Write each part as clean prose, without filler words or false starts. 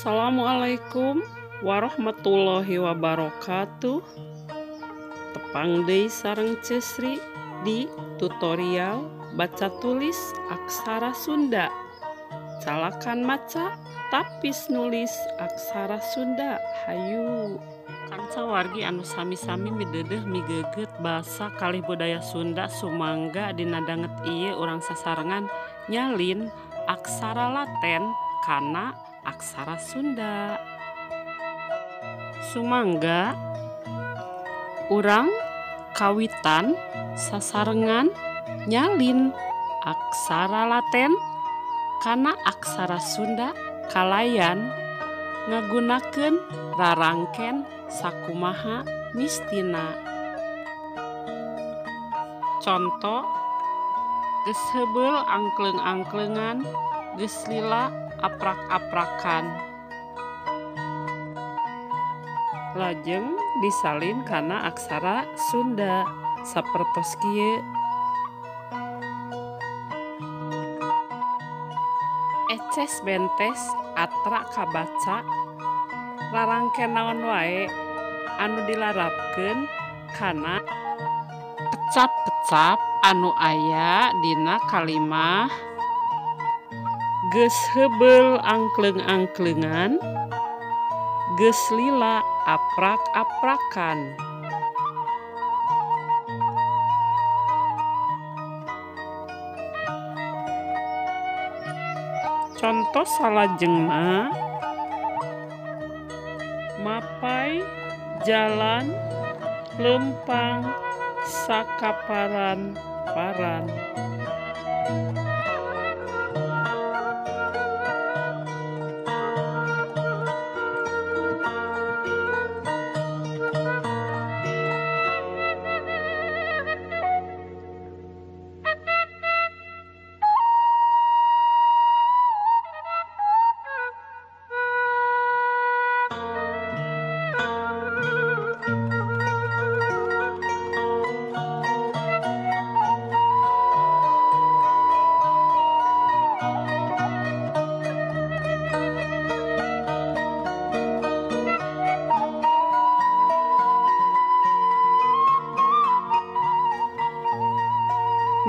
Assalamualaikum warahmatullahi wabarakatuh. Tepang deui sareng Cesri di tutorial baca tulis aksara Sunda. Calakan maca tapis nulis aksara Sunda. Hayu. Kanca wargi anu sami-sami mideudeuh migeugeut basa kalih budaya Sunda sumangga dina danget ieu urang sasarengan nyalin aksara Laten kana aksara Sunda. Sumangga urang kawitan sasarengan nyalin aksara Laten kana aksara Sunda kalayan ngagunakeun rarangken sakumaha mistina. Conto, geus heubeul angkleung-angkleungan, geus lila aprak-aprakan. Lajeng disalin kana aksara Sunda sapertos kieu. Eces bentes atra kabaca rarangken naon wae anu dilarapkeun kana kecap-kecap anu aya dina kalimah geus heubeul angkleung-angkleungan, geus lila aprak-aprakan. Conto salajengna, mapai jalan lempang sakaparan paran.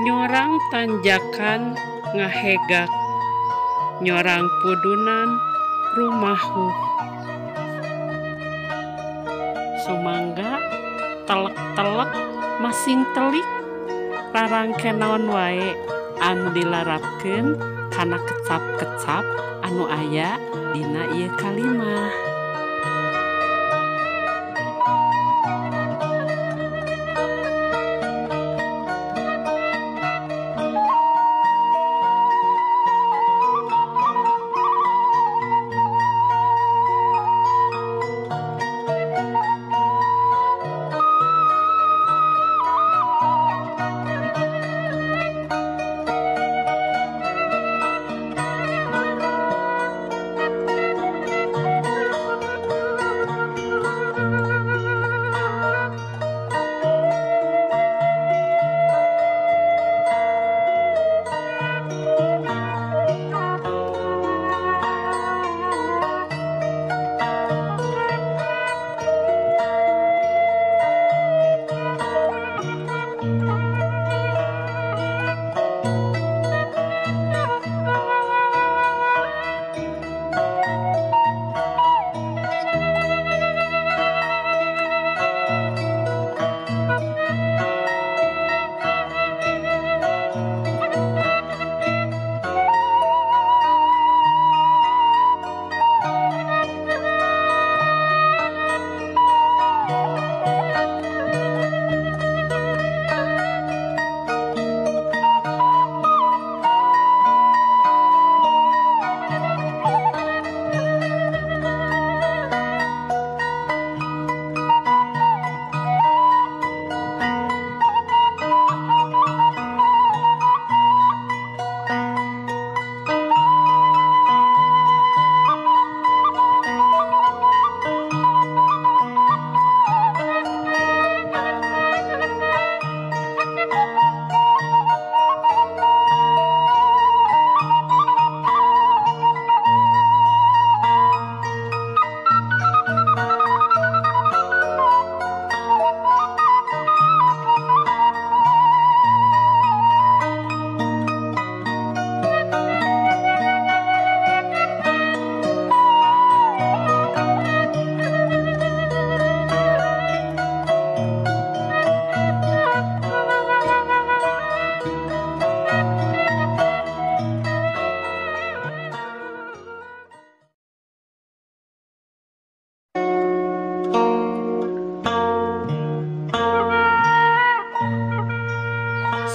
Nyorang tanjakan ngahegak, nyorang pudunan rumahuh. Sumangga telek-telek masing telik rarangken naon wae anu dilarapkeun kana kecap-kecap anu aya dina ieu kalimah.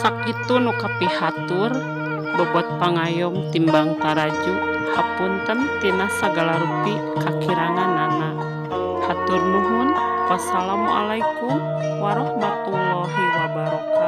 Sakitu nu kapihatur bobot pangayom timbang taraju hapunten tina sagala rupi kakiranganana. Hatur nuhun. Wassalamualaikum warahmatullahi wabarakatuh.